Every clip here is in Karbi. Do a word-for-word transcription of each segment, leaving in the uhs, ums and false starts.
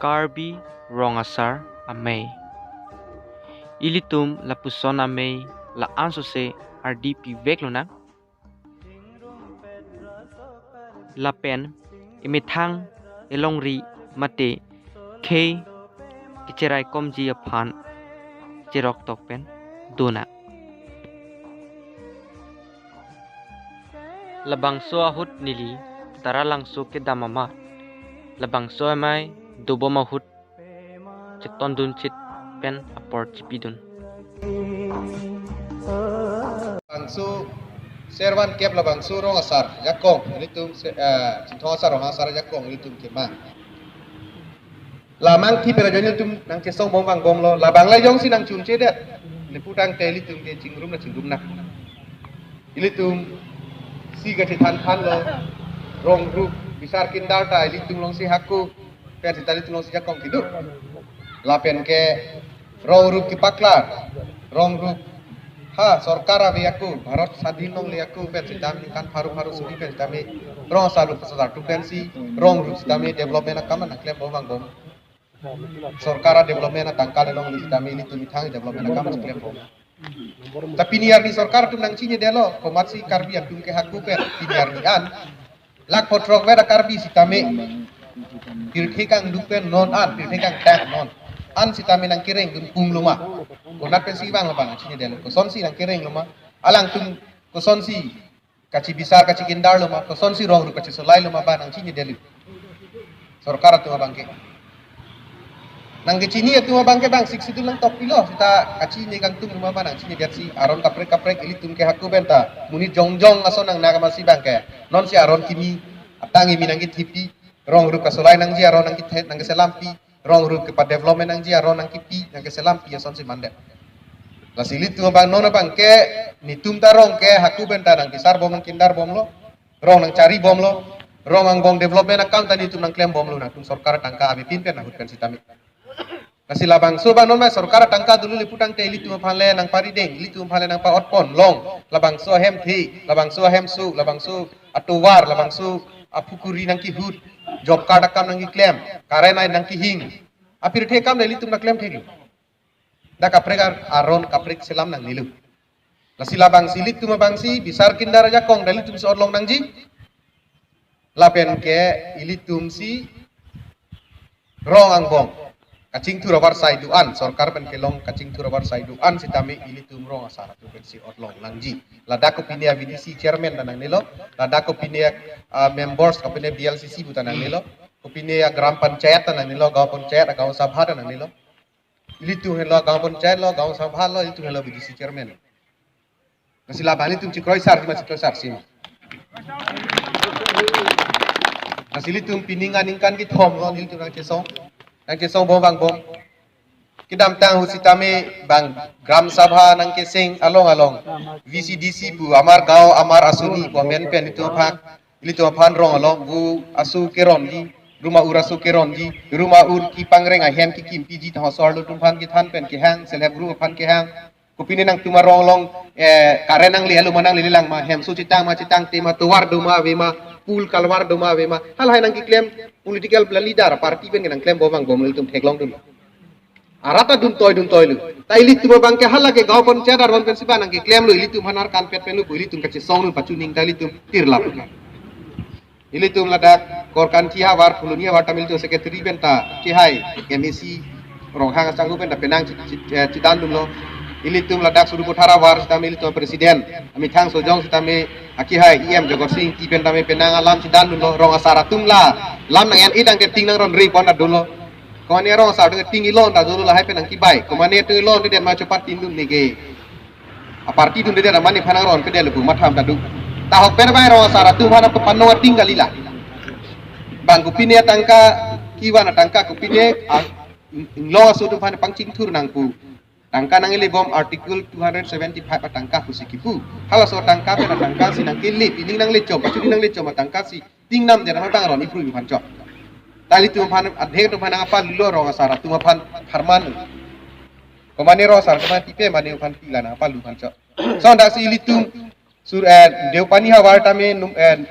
Karbi Rong Asar Amei. Ilitum lapuson amei la-an sose ardi pivek lonang. Lapen emethang elongri mate khei kecheraikomji aphan cheroktok pen dona. Labangso ahut neli Taralangso kedam amat labangso amei dobom ahut chetondunchit pen apor chipidun. Bangso Servan Kep labangso Rong Asar jakong, ilitum se-, eh, Chinthong Asar, Rong Asar jakong ilitum kemang. Lamang thi pera joni tum nangchesong bom vangbomlo, labang la jongsi nangchunchedet. Neputangte ilitum ke chingrum na chingrum na. Ilitum si kachethan thanlo, rong rup bisar kindar ta ilitum longsi hako pen sita ilitum longsi jakong kedo. Lapen ke rong rup kepaklar, rong rup ha sorkar ave ako, Bharat sadhin longle ako pen sita ningkan pharo pharo suri pen sitame Rong Asar rup pasar tu pensi rong rup sitame development akam nangklem bom vangbom. Sorkar a-development atangka le longle sitame ilitum methang development akam nangklem bom. Ta pini arni sorkar atum nangchinidetlo, komatsi Karbi atum ke hako pen pini arni an lakh pho throk vet a-Karbi sitame pirthe kangduk pen non an, pirthe kangtang non an sitame nangkerengdun pung loma. Konat pensi vang labang nangchinidetlo, kosonsi nangkereng loma, alangtum kosonsi kachibisar kachikindar loma, kosonsi rong rup kachisolai loma ba nangchinidetlo. Sorkar atum abangke. Nangkechini atum abangke bang Sixth Schedule nangtokpilo, sita kachini kangtung loma ba nangchinidetsi, aron kaprek kaprek ilitum ke hako pen ta monit jongjong ason nangnak amatsi bangke. Nonsi aron kimi, atang kimi nangkethepi, rong rup kasolai nangji aron nangkethe, nangkeselampi, rong rup kepa-development nangji aron nangkepi, nangkeselampi asonsi mandet. Lasi ilitum abang non abangke, netum ta rong ke hako pen ta nangpisar bom nangkindar bomlo, rong nangchari bomlo, rong angbong development akam ta netum nangklem bomlo, nangtum sorkar tangka avepin pen ahut pen sitame. Lasi labangso abang non mai sorkar tangka dolo le putangte ilitum aphan le nangparideng, ilitum aphan le nangpa-otpon, long labangso ahemthe, labangso ahemso, labangso atovar, labangso aphukuri nangkehut, job card akam nangkeklem, current ai nangkehing, apirthe akam le ilitum nangklem theklo. Dak kaprek ar-, aron kaprek selam nangnelo. Lasi labangsi ilitum abangsi bisar kindar ajakong ta ilitumsi otlong nangji. Lapen ke ilitumsi rong angbong kachingthur avarsai do-an, sorkar pen kelong kachingthur avarsai do-an sitame ilitum Rong Asar atum pensi otlong nangji. Ladak kopine a-V D C chairman ta nangnelo, ladak kopine a-members, kopine B L C C pu ta nangnelo, kopine a-gram panchayat ta nangnelo, gaon panchayat, gaon sabha ta nangnelo. Ilitum helo gaon panchayat lo, gaon sabha lo, ilitum helo V D C chairman. Lasi labang ilitum chikroisarji ma chikroisarsi ma. Lasi ilitum pining aningkan kethom lo ilitum nangchesong. Nangchesong bom vangbom. Kedamtang ahut sitame bang gram sabha nangkeseng along along V C D C pu amar gaon amar asoni pu amen pen ilitum aphan, ilitum aphan rong along vo aso keronji, rum a-ur aso keronji, rum a-ur kepangreng ahem kekimpiji, ta hosor lo atum aphan kethan pen kehang, self help group aphan kehang. Kopine nangtum arong along, eh, current nangle alo ma nangle lang ma, hemso chetang ma chetangte ma, tovar do ma ave ma, pool kalvar do ma ave ma, halahai nangkeklem political leader party pen nangklem bom vangbom ilitum theklongdun. Arat ta duntoi duntoi lo. Ta ilitum abangke hala ke gaon panchayat aron pensi ba nangkeklemlo, ilitum aphan arkan pet pen lo, ilitum kachesong lo, pachuning ta ilitum tirlap. Ilitum ladak Korkanthi havar, Phuloni havar tame ilitum secretary pen ta kehai M A C Ronghang asangho pen ta penang chi-, chi-, eh, chedandunlo. Ilitum ladak Sarupathar havar sitame ilitum president amethang Sojong sitame akehai E M Jagat Sing Engti pen tame penang alam chedandunlo. Rong Asar atum la lam nang-en-e tangte ting nangronre pon ta dolo. Komane Rong Asar atum ting ilon ta dolo, lahai pen nangkebai. Komane atum ilon te den ma chopat tin dun neke. Aparty dun te den ma nephan nangronpedetlo pu matham ta do. Tahok pen bai Rong Asar atum aphan pano ating kali la. Bang kopine atangka, kevan atangka kopine a, inglong aso atum aphan pangchingthur nang pu. Tangka nangle bom Article two hundred seventy-five atangka pusi kipu. Halaso atangka pen atangka si nangkele, pining nangle chom, pachuri nangle chom atangka si tingnam den aphan tangron ipru iphan chok. Ta ilitum aphan adhe atum aphan nangpalulo, Rong Asar atum aphan pharman. Komane Rong Asar atum aphan pipe mane aphan pila nangpalu aphan chok. So dak si ilitum sur, eh, Deopani havar tame num, eh,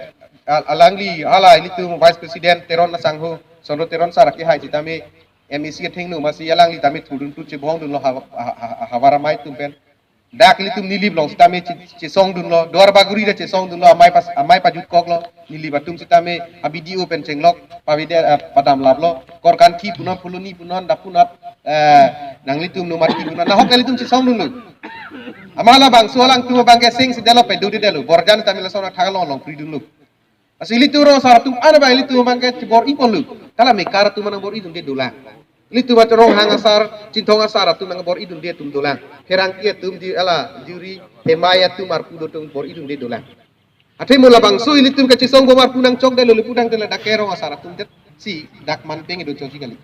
al-, alangli hala ilitum Vice President Teron asangho, Sondro Teron sar akehai sitame M A C athengno, masi alangli tame thurdun tu chebong dunlo ha, ha, ha, Havar Amei atum pen. Dak ilitum Nilip along sitame che-, chesong dunlo, Duar Bagori ta chesong dunlo, amei pas, amei pajut koklo, Nilip atum sitame a B D O pen chenglok, pavide, eh, padam laplo, Korkanthi punon, Phuloni punon, dak punon, eh, nanglitum Nomati punon, nahok nanglitum chesong dunlo. Amat labangso alangtum abangke seng si delo, pedu di delo, Borjan sitame lason athak along along pri dunlo. Lasi ilitum rong asar atum an abang ilitum abangke bor-i ponlo. Hala mekar atum an bor-i dunde dolang. Ilitum atum Ronghang asar, Chinthong asar atum an bor-i dunde atum dolang. Pherangke atum di hala Deuri, Hemai atum arpu do atum bor-i dunde dolang. Athe mo labangso ilitum kachesong bom arpu nangchok delo, lapu dang delo, dak ke rong asar atum det si dak man peng do choji kali.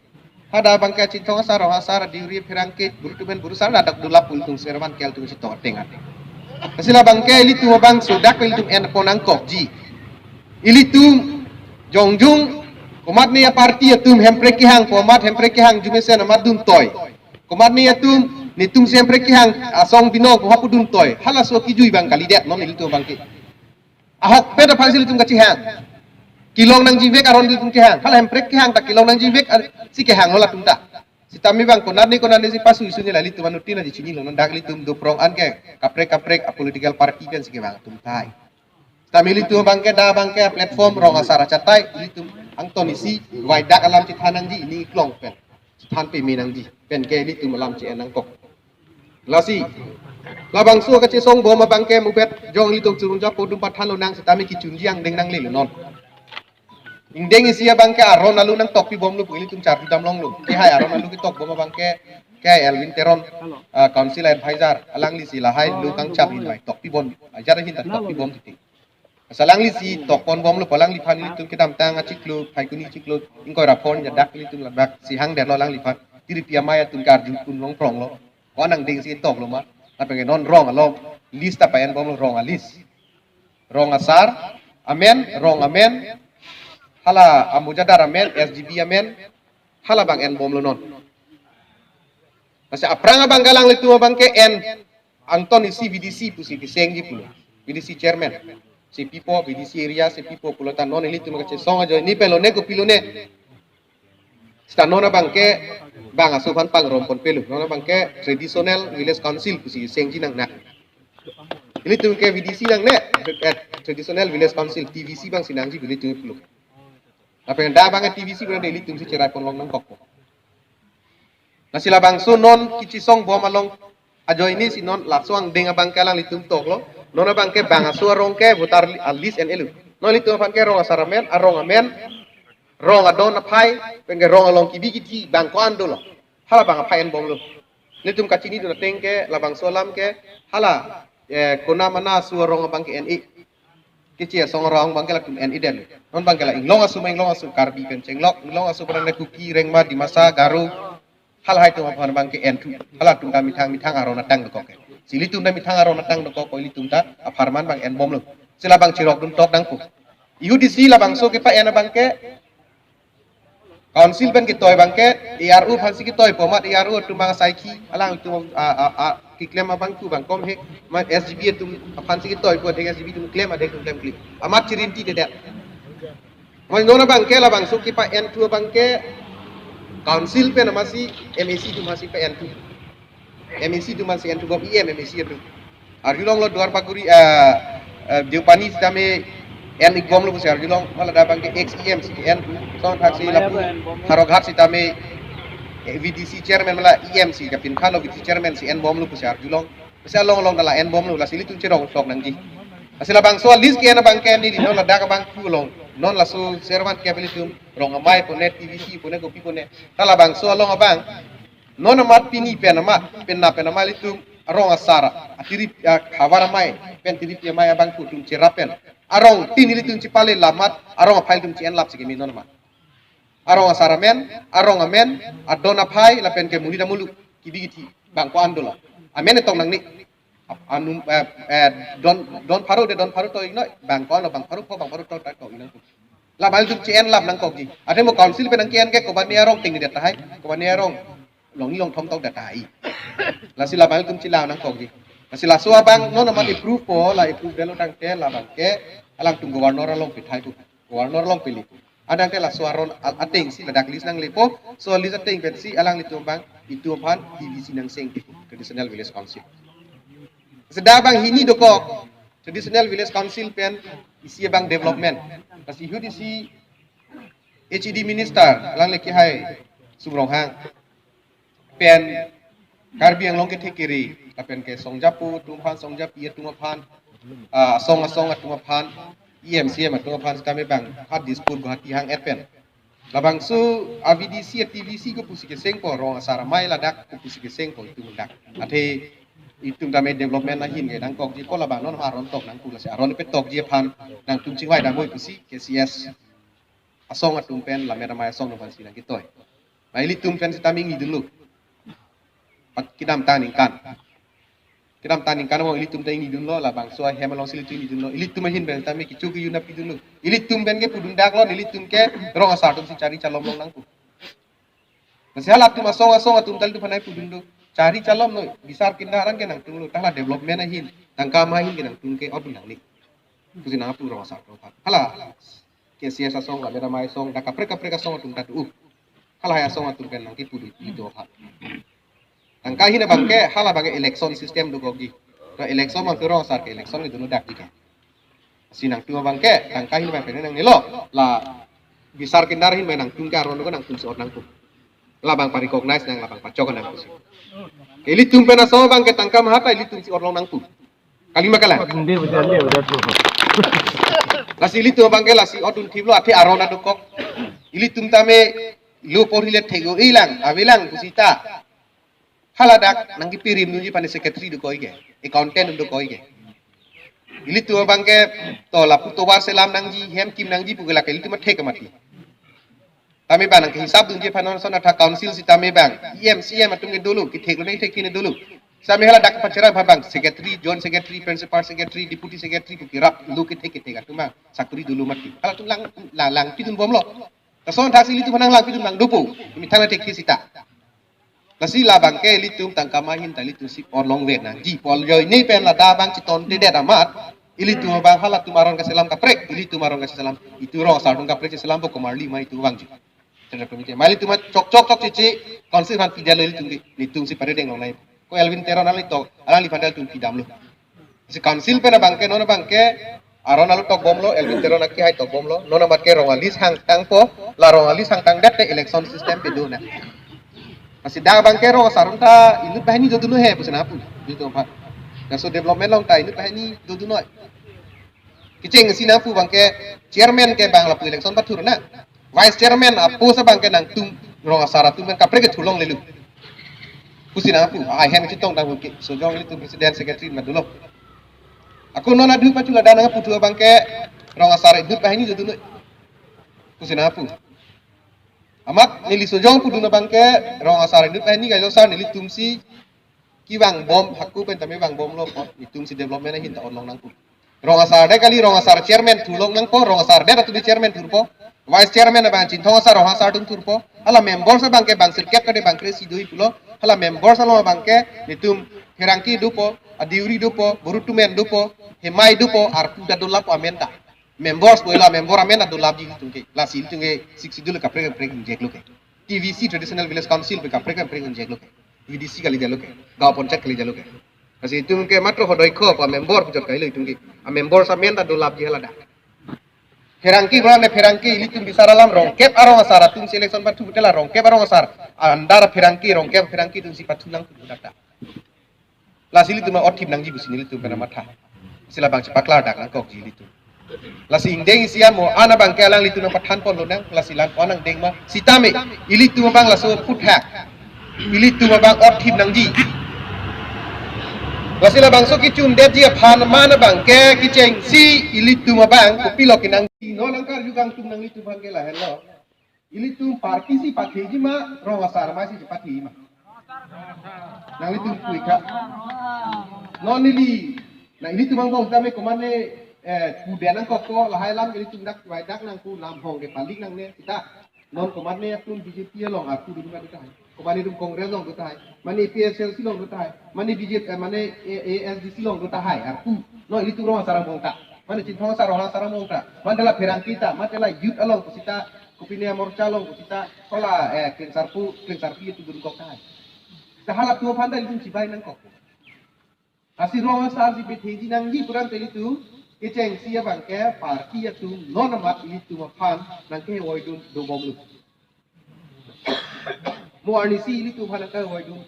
Hadak abangke Chinthong asar, Ronghang asar, Deuri, Pherangke, Buru Tuben, Buru asar, dak dulap ilitum servan kel tum si to tengan. Lasi labangke ilitum abangso dak ilitum en pon nangkokji. Ilitum jongjung komatne aparty atum Hemprek kehang, komat Hemprek kehang arjumesen amat duntoi. Komatne atum netum si Hemprek kehang asong binong ko hapu duntoi. Halaso akijui abang kalidet non ilitum abangke. Ahokpet aphansi ilitum kachehang. Kelong nangjivek aron ilitum kehang. Hala Hemprek kehang ta kelong nangjivek ar-, si kehanglo latum ta. Sitame abang konatne konatne si pasui suni la ilitum anuttin aji chinilo, non dak ilitum do prong an ke kaprek kaprek a political party pen si kevang atum tahai. Sitame ilitum abangke dak abangke platform rong asar achatai, ilitum angton isi vai dak alam chethan nangji, ning klong pen chethan peme nangji, penke ilitum alam che-en nangkok. Lasi labangso kachesong bom abangke mubet jong ilitum churun japo dum pathan lonang sitame kechunji angdeng nanglelo non. Ingdeng isi abangke aron alu nangtok pibomlo pu ilitum charju dam longlo. Kehai aron alu ketok bom abangke, kehai Elwin Teron, ah, council advisor, alangli si lahai lo kangchap hin vai tok pibom, ajat ahin ta tok pibom titi. Lasi alangli si tok pon bomlo pu alangliphan ilitum kedamtang achiklo, Phaikuni chiklo, ingkoi ra phongo ajat dak ilitum labak si hangdetlo alangliphan. Tiripi amei atum karju kun long pronglo. Ko-an angdeng si toklo ma. Lapen ke non rong along list ta pa-en bomlo, rong a-list. Rong asar amen, rong amen, hala amujadar amen, S G B amen, hala abang en bomlo non. Lasi aphrang abang galang ilitum abangke en angton isi V D C pusi kesengji pulo. V D C chairman si pipo, V D C area si pipo pulo ta non ilitum kachesong ajoine pen lone kopilone. Sita non abangke bang aso aphan pangrom ponpelo. Non abangke traditional village council pusi sengji nangnak. Ilitum ke V D C nangne, eh, traditional village council, T V C abang si nangji ilitum pulo. Lapen dak abang T V C abang ilitum si cherai pon long nangkok. Lasi labangso non kachesong bom along ajoine si non laso angdeng abangke alanglitum toklo. Non abangke bang aso arong ke voter li-, a-list en-elo. Non ilitum aphan ke rong asar amen, arong amen, rong adon aphai, penke rong along kebi kethe bang ko-an dolo. Hala abang aphai en bomlo. Ilitum kachini dun ateng ke labangso alam ke hala, eh, kona mana aso arong abangke en-e. Keche asong arong abangke latum en-e det. Non abangke la inglong aso ma inglong aso, Karbi pen chenglok, inglong aso abangke Kuki, Rengma, Dimasa, Garo. Halahai atum aphan abangke enthu. Halatum ta methang methang aron atang dokok ke. Si ilitum ta methang aron atang dokok ko ilitum ta apharman abang en bomlo. Si labang cherok dun tok nangpo. U D C labangso kepa-en abangke council pen ketoi abangke A R O aphansi ketoipo, amat A R O atum abang asaikhi alangtum a, a, a, keklem abangku abang kom he, amat S G B atum aphansi ketoipo, adeng S G B atum klem, adeng atum klemkle. Amat chirinti dedet. Amat non abangke labangso kepa-enthu abangke council pen amatsi M A C atum aphansi pa-enthu. M A C atum aphansi enthu bom, E M, M A C atum. Arjulonglo Duar Bagori, eh, eh, Deopani sitame en-ik bomlo pusi arjulong, hala dak abangke ex E M si en, song thaksi lapu Howraghat sitame, eh, V D C chairman mala E M si, kapin khalo V D C chairman si en bomlo pusi arjulong. Pusi along along dala en bomlo, lasi ilitum cherong sok nangji. Lasi labangso a-list ke-en abangke neli non ladak abangku along. Non laso servan ke ilitum, rong amei pone, T V C pone, kopi pone. Ta labangso along abang. Non amat pini pen amat, penap pen amat ilitum arong asar, atirip, ah, Havar Amei pen tiripi amei abangku atum cherap pen. Arongtin ilitum chepale lamat, arong aphai ilitum che-en lap si keme non amat. Arong asar amen, arong amen, adon aphai lapen ke monit amuluk, kebi kethe, bang ko-an dolo. Amen etong nangne. Ap-, anum, eh, eh, don, don pharo de, don pharo to-iknoi, bang ko-an lo, bang pharo pho, bang pharo to, to, to-ik nang. Labang ilitum che-en lap nangkokji. Athe mo council pen nangke-en ke komatne arong tingni det tahai, komatne arong longni longthom tok det tahai. Lasi labang ilitum chela nangkokji. Lasi laso abang non amat approve po, la approve detlo tangte labangke alangtum governor along pethai pu. Governor along peli pu. Adang ke laso aron a- atengsi ladak list nanglepo. So list ateng pensi alanglitum abang itum aphan T V C nangseng, Traditional Village Council. Seta abang hini dokok, Traditional Village Council pen isi abang development. Lasi ahut isi H A D minister, alangli kehai Sum Ronghang pen Karbi Anglong kethek kere, lapen ke songjapo atum aphan, songjapi atum aphan, ah, asong asong atum aphan, E M C M atum aphan, sitame abang ha Dispur Guwahati hang-et pen. Labangso a V D C, a T V C ko pusi kesengpo, rong asar amei ladak ko pusi kesengpo itum dak. Athe itum tame development ahin ke nangkokji ko, labang non ha aron tok nangpu, lasi aron petokji aphan nangtum chingvai damnoi pusi K C S asong atum pen, Lammet Amei asong atum aphansi nangketoi. Ba ilitum pen sitame ingni dunlo. Pat kedamtang aningkan. Kedamtang aningkan mo ilitum ta ingni dunlo, labangso ahem alongsi ilitum ingni dunlo. Ilitum ahin pen tame kecho kejun api dunlo. Ilitum pen ke pudun daklo, ilitum ke rong asar atumsi chari chalom long nangpo. Lasi halatum asong asong atum ta ilitum aphan nangpudun do. Chari chalomnoi, bisar kindar an ke nangtunglo, ta hala development ahin, tangka amei ahin ke nangtum ke odun nangne pusi nangpu rong asar atum aphan. Hala K C S asong, Lammet Amei asong, dak kaprek kaprek asong atum ta do. Halahai asong atum pen nangkepudun itum aphan. Tangka ahin abang ke, hala abang ke election system dokokji. To election abang ke rong asar ke election ke dunlo dakji ke. Si nangtum abang ke, tangka ahin abang pen nangnelo, la bisar kindar ahin abang nangtum ke aron ko nangtumsi ot nangpo. Labang pa-recognize nang, labang pachok nang pusi. Ke ilitum pen asong abang ke tangka maha ta ilitumsi ot long nangpo. Kali ma kalang? Hindi, betul, hindi, betul. Lasi ilitum abang ke lasi ot dunthiplo, athe aron adokok. Ilitum tame lo porhi le thek-o-e lang, avelang pusi ta. Haladak nangkepirim dunji aphan secretary dokok ke, accountant dokok ke. Ilitum abang ke to lapu tovar selam nangji, hem kim nangji pu ke lake ilitum athek mati. Tame abang nangkehisap dunji aphan non son atha council sitame abang E M C M atum ke dolo, kethek lo nangthek kine dolo. Sitame haladak pacherap abang secretary, joint secretary, principal secretary, deputy secretary pu kerap lo kethek kethek atum abang sakuri dolo mati. Halatum lang lang langpidun bomlo. Lason thaksi ilitum aphan nang langpidun lang dopo. Methang nangthek ke sita. Lasi labang ke ilitum tangka amei ahin ta ilitumsi ot longvek nangji. Pol joine pen ladak abang chitontedet amat, ilitum abang halatum aron kaselam kaprek, ilitum aron kaselam, itum rong asar atum kaprek selampo, komarli ma itum vangji. Central committee. Amei ilitum chok chok chok chichi, council aphan pidetlo ilitum ke, netumsi paredeng longnei. Ko Elwin Teron alangli tok, alangliphan ta ilitum pidamlo. Si council pen abang ke, non abang ke aron alo tokbomlo, Elwin Teron akehai tokbomlo, non amat ke rong a-list hangtangpo, la rong a-list hangtangdet te election system pe do na. Lasi dak abang ke rong asar atum ta inut banghini dodunlo he pusi nangpu, itum aphan. Laso development along ta inut banghini dodunlo. Kechengsi nangpu abang ke chairman ke abang lapu election pathur na. Vice chairman a-post abang ke nangtum rong asar atum pen kaprek ke thulonglelo pusi nangpu. Ahem chetong tang ke, Sojong ilitum president secretary ma dolo. Ako non adhu pachu ladak nangputhu abang ke rong asar inut banghini dodunlo pusi nangpu. Amat neli Sojong pudun abang ke rong asar inut banghini kaijo sar nelitumsi kevangbom, hako pen tame vangbomlo po, netumsi development ahin ta ot long nangpo. Rong asar det kali, rong asar chairman thulong nangpo, rong asar det atum chairman thurpo, vice chairman abang Chinthong asar, Ronghang asar atum thurpo, hala members abang ke bang sirkep kade bang kre-isi do pulo, hala members along abang ke netum pherangke dopo, adiuri dopo, borutumen dopo, hemai dopo, arpu ta dolappo amen ta. Members boila member amen ta dolapji ilitum ke, lasi ilitum ke Sixth Schedule kaprek kaprek injeklo ke. T V C, Traditional Village Council pe kaprek kaprek injeklo ke. V D C kalidetlo ke. Gaon Panchayat kalidetlo ke. Lasi itum ke matro hodoi kho pa member pujot kailo itum ke. A-member amen ta dolapji haladak. Pherangke bra ne pherangke ilitum bisar alam rongkep arong asar atumsi election pathu te la rongkep arong asar. Andar pherangke rongkep pherangke atumsi pathu nangpu dak ta. Lasi ilitum othip nangji pusi nelitum pen amatha. Si labang chepaklar dak nangkokji ilitum. Lasi ingdeng isi an mo an abang ke alanglitum nangpathan ponlonang, lasi lang ko-an angdeng ma. Sitame ilitum abang laso aphuthak, ilitum abang othip nangji. Lasi labangso kechundetji aphan man abang ke kechengsi ilitum abang kopilo kenangji. Non angkar jukang tum nanglitum abang ke lahenlo. Ilitum party si patheji ma, rong asar amei si patheji ma? Nanglitum pu-ik tha. Non neli, na ilitum angbong tame komatne, eh, pudun nangkok ko, lahai alam ilitum dak, wai dak nangpu lam hong ke palik nangne, sita. Non komatne atum B J P along arpu dun ma do tahai. Komatne atum Congress along do tahai. Mane A P H L C along do tahai. Mane B J P, eh, mane A-, A S D C along do tahai, arpu. Non ilitum rong asar angbong ta. Mane Chinthong asar, Ronghang asar angbong ta. Mane la pherangke ta, mane la youth along ko sita. Kopine amorcha along pu sita hala, eh, Klengsarpo, Klengsarpi atum dun kok tahai. Hala atum aphan ta ilitum chibai nangkok. Lasi rong asar si betheji nangji pu rang te ilitum kechengsi abang ke party atum non amat ilitum aphan nangkevoidun dobomlo. Mo arnisi ilitum aphan nangkevoidun.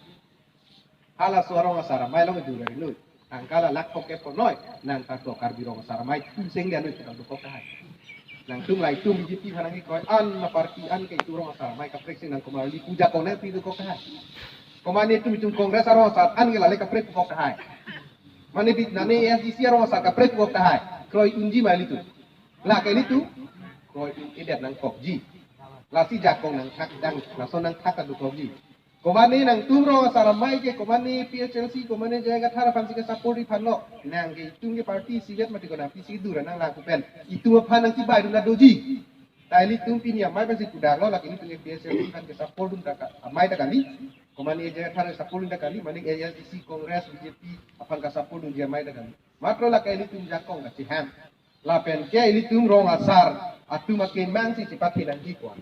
Halaso arong asar amei along idu rari noi. Nangkala lak pok ke ponoi. Nangta to Karbi rong asar amei tum seng dia noi kita dokok tahai. Nangtum lai tum B J P aphan nangkekroi an na party an ke itum rong asar amei kaprek sing nang komarli pu jakong nangpi dokok tahai. Komane itum itum Congress arong asar an ke lale kaprek dokok tahai. Mane bit nane A S D C arong asar kaprek dokok tahai. Kroi unji ma ilitum. La ke ilitum kroi un-edet nangkokji. Lasi jakong nangthak dang, lason nangthak dokokji. Komane nangtum rong asar amei ke, komane P H L C, komane J I Kathar aphan si ke support ri aphan lo. Nang ke itum ke party isivet mati ko nangpi si dura nang laku pen. Itum aphan nangchibaidun ta doji. Ta ilitum pini amei pensi kudang lo, lake ilitum ke P H L C aphan ke support dun ta ka, amei ta kali. Komane J I Kathar support dun ta kali, mane A S D C, Congress, B J P aphan ka support dunji amei ta kali. Matro lake ilitum jakong kachiham. Lapen ke ilitum rong asar atum akemang si chipathe nangji ko-an.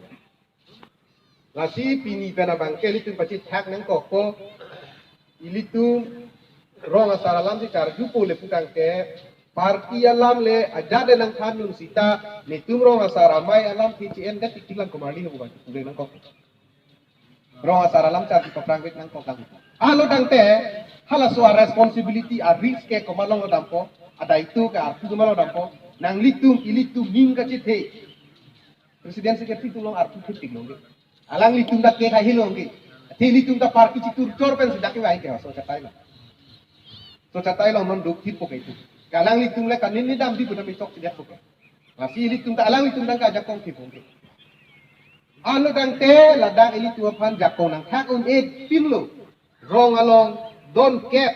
Lasi pini pen abang ke ilitum pachethak nangkokpo. Ilitum rong asar alam si charjupo le pu tangte party alam le ajat le nangthandun sita netum rong asar amei alam T C N det tilang komarli ho bukan pule nangkok. Rong asar alam charju paprang bet nangkok tang. Alo tangte halaso a-responsibility a-risk ke komat along dampo, adai tu ke arpu komat along dampo, nanglitum ilitum ning kachethe. President secretary atum along arpu thiptik longke. Alanglitum ta ke khai hilongke. Athe ilitum ta party chitur chor pen si dak kevai ke so chatai lo. So chatai lo non duk thippo ke itum. Ke alanglitum le kanin ni damdi budam itok chidet po ke. Lasi ilitum ta alanglitum dang kajakong thippo ke. Alo tangte ladak ilitum aphan jakong nangthak un-e pinlo. Rong along don kep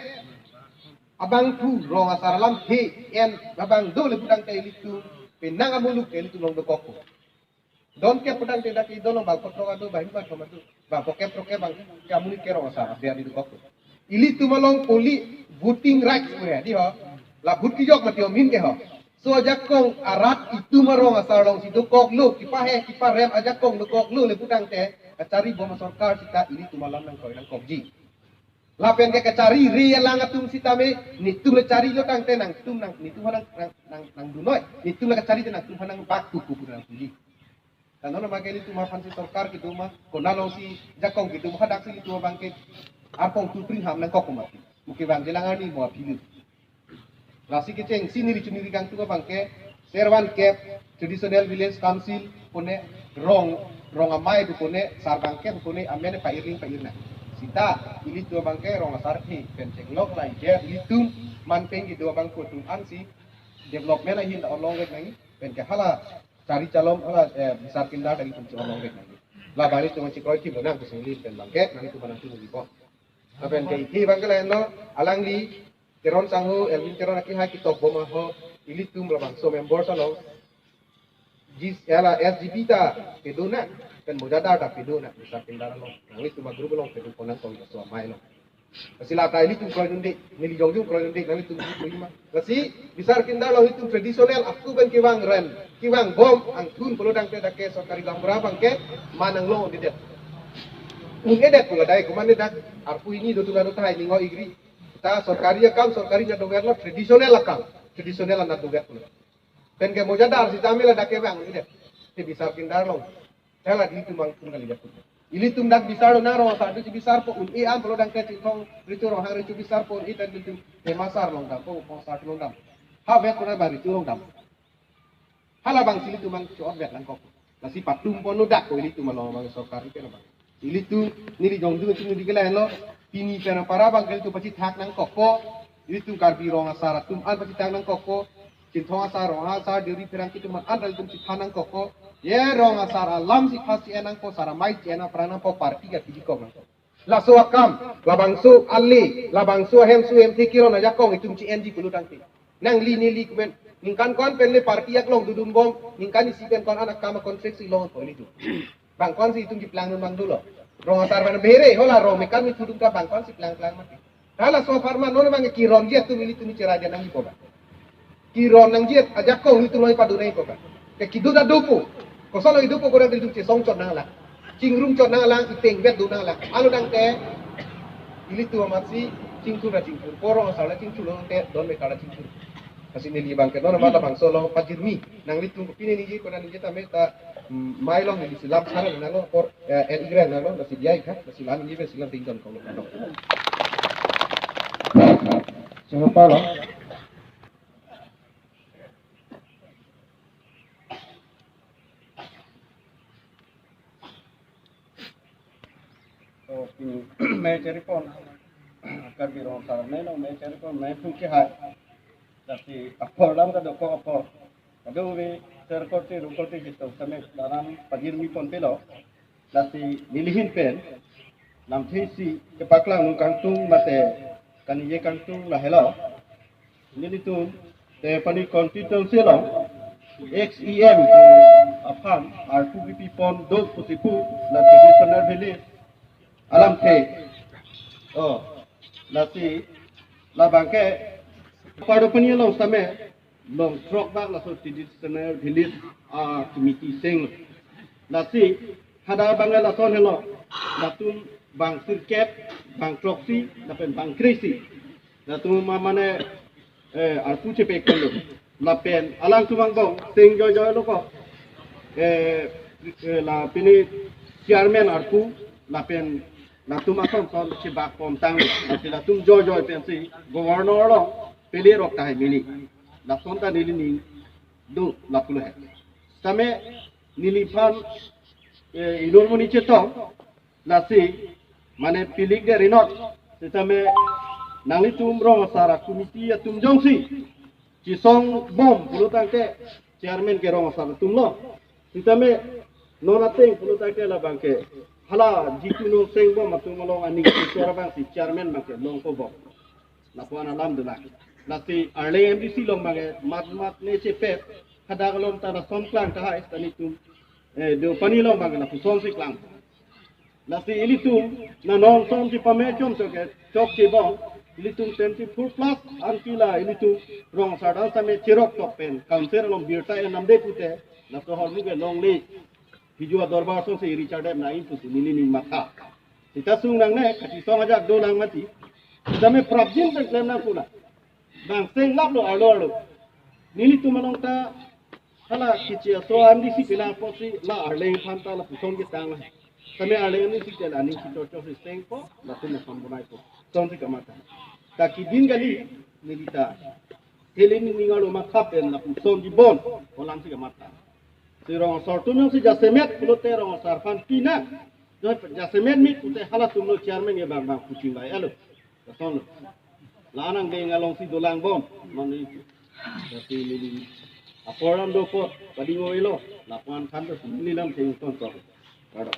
abangphu rong asar alam he en abang do le pu tangte ilitum penang amuluk ke ilitum along dokokpo. Don kep pu tangte dak idon along bang kotrok ado, bang hima thom ado, bang pokep rokep bang ke amonit ke rong asar abia di dokok. Ilitum along poli voting rights pu he di ho. La vote kejok mati amin ke ho. So ajakong arat itum arong asar along si dokoklo, kipahe kiparem ajakong dokoklo le pu tangte kachari bom asorkar sita ilitum alam nangkroi nangkokji. Lapen ke kachari ri alang atum sitame, netum le charilo tangte nangtum nang, netum nang, nang, nang, nangdunoi, netum le kachari te nangtum nang bak kuku nangpuji. Tangno nama ke ilitum aphan si sorkar kedo ma, konat along si jakong kedo ma, hadak si ilitum abang ke arpong tu pring ham nangkok mati. Muke bang jelang arni mo aphi lu. Lasi kechengsi neli chuniri kangtung abang ke, servan kep, traditional village council, kone rong, rong amei do kone, sarbang kep kone, amen pa-irling pa-irna. Sita, ilitum abang ke, rong asar phi, pen chenglok lai, je, ilitum, man peng kedo abang ko tum ansi, development ahin ta olong rek nangji, pen ke hala, chari chalom, hala, eh, bisar kindar ta ilitum chi olong rek nangji. La bali tum chikroi thim nang, kusung li pen abang ke, nangtum manang tum lipo. Lapen ke ithi abang ke lahenlo, alangli, Teron sangho, Elwin Teron akehai ketok bom ahok, ilitum labangso members along. Jis ela S G B ta pedona, pen mojadar ta pedona, bisar kindar along. Nanglitum agroup along pedun konang tong so amei along. Lasi la ta ilitum kroidunde, neli jongjung kroidunde, nanglitum kroima. Lasi bisar kindar along ilitum traditional, aku pen kevang ren, kevang bom, angthun pulo tangte dak ke sorkari gaonbura abang ke, man nanglong didet. Un-edet pulo dai, komane dak, arpu ini do tuna do tahai ningo igri. Ta sorkari akam, sorkari nya dover lo, traditional akam, traditional anat dover lo. Pen ke mojadar sitame ladak kevang ilidet. Te bisar kindar along. Te la ilitum angthun kalidet. Ilitum dak bisar lo na rong asar tu bisarpo un-e an pulo tangte Chinthong Recho, Ronghang Recho bisarpo un-e ta ilitum. Te masar longdampo, pong sar longdam. Ha vek kona bang Recho longdam. Hala abang si ilitum abang chot vet nangkok. Lasi patum pon lo dak ko ilitum along abang sorkar ke abang. Ilitum neli jongjung chini di ke lahenlo. Pini pen apara abang ke ilitum pachethak nangkokpo. Ilitum Karbi rong asar atum an pachethak nangkokpo. Chinthong asar, Ronghang asar, Deuri Pherangke atum an ilitum chethak nangkokpo. Ye rong asar alam si pha si-en nangpo, sar amei si-en nangpo, party ka pidi kok nangpo. Laso akam, labangso ale, labangso ahem su hem thekiro na jakong itum chi-enji pulo tangte. Nangli neli kumen, ningkan ko-an pen le party aklong dodun bom, ningkan isi pen ko-an an akam a-contract si longpo ilitum. Bang ko-an si itum keplang dun bang dolo. Rong asar bang bere, hola rong mekan mi thudum ta bang ko-an si plang plang mati. Hala so apharman non bang kironji atum ilitum chera dia nangji po bang. Kiron nangji ajakong ilitum loi padun nangji po bang. Ke kedo ta dopo. Kosonlo idu program itum chesong chot nanglang. Chingrum chot nanglang, ipeng vet do nanglang. Alo tangte ilitum amatsi chingthur ra chingthur. Rong asar la chingthurlo te don mekar la chingthur. Lasi neli abangke non amat labangso along pajirmi nanglitum kopine ningje konat ningje tame ta, mm, mai along neli si lam sar nanglo, apor, eh, el igran nanglo, lasi diya ikha, lasi lam ningje pen si lam tington kong lo. Singapore lo. So, pini me cheripon, Karbi Rong Asar Arni along me cheripon, me phu kehai. Lasi apor alam kadokok apor. Kadokave sir korte, ru korte ketok tame laran pajirmi ponpelo. Lasi nelihin pen lamthe isi kepaklang nung kangtung mate kaningje kangtung lahelo. Nelitum Deopani constituency along ex E M aphan arpu kepipon do pusi pu, la traditional village alamthe. Oh, lasi labangke Deopani along tame long throk bak laso traditional village, ah, committee seng. Lasi hadak abangke lason helo, latum bang sirkep, bang throksi, lapen bang kre-isi. Latum ma mane, eh, arpu chepeklo. Lapen alangtum angbong seng joijoi lo ko. Eh, eh, la pini chairman arpu, lapen latum ason son chebak pon tang. Lasi latum joijoi pensi governor along pele rok tahai mini. Lason ta nelining do lapulo he. Tame neliphan, eh, inut monit chetong, lasi mane pilik de rinot. Sitame nanglitum rong asar a-committee atum jongsi chesong bom pulo tangte chairman ke rong asar atumlo. Sitame non ateng pulo tangte labangke hala jitu non seng bom atum along aning chechor abangsi chairman abangke longpo bom. Lapuan alam dolang. Lasi Arleng M D C along abangke mat mat ne chepet, hadak along ta lason klang tahai, ta nelitum, eh, Deopani along abangke lapuson si klang. Lasi ilitum na nong son si pame chom chok ke chokche bom, ilitum twenty-four plus anke la ilitum rong asar dan tame cherok tok pen council along birta enamde pute, laso ahormu ke longle. Hiju adorbar ason si Richard Deb na in pusi nelining matha. Sita sung nangne, kachesong ajak dolang mati. Sitame prapjin pen klem nang pula. Bang seng laplo arlo arlo. Nelitum along ta hala kichi aso M D C pila apotsi la Arleng aphan ta lapuson ketang. Tame Arleng M D C ke la aning si chocho si sengpo, latum lason bonaipo. Son si kamatha. Ta keding kali, neli ta heli nening arlo matha pen lapuson di bon, olang si kamatha. Si rong asar atum jongsi jasemet pulote rong asar aphan pinang. Joi jasemet mi pulote halatum lo chairman ke bang bang puching bai alo. Lason lo. La anang deng along si dolang bom. Non ni. Jadi neli apor alam dokok, pading oi lo. Lapuan than to neli lam sing ton tok. Kado.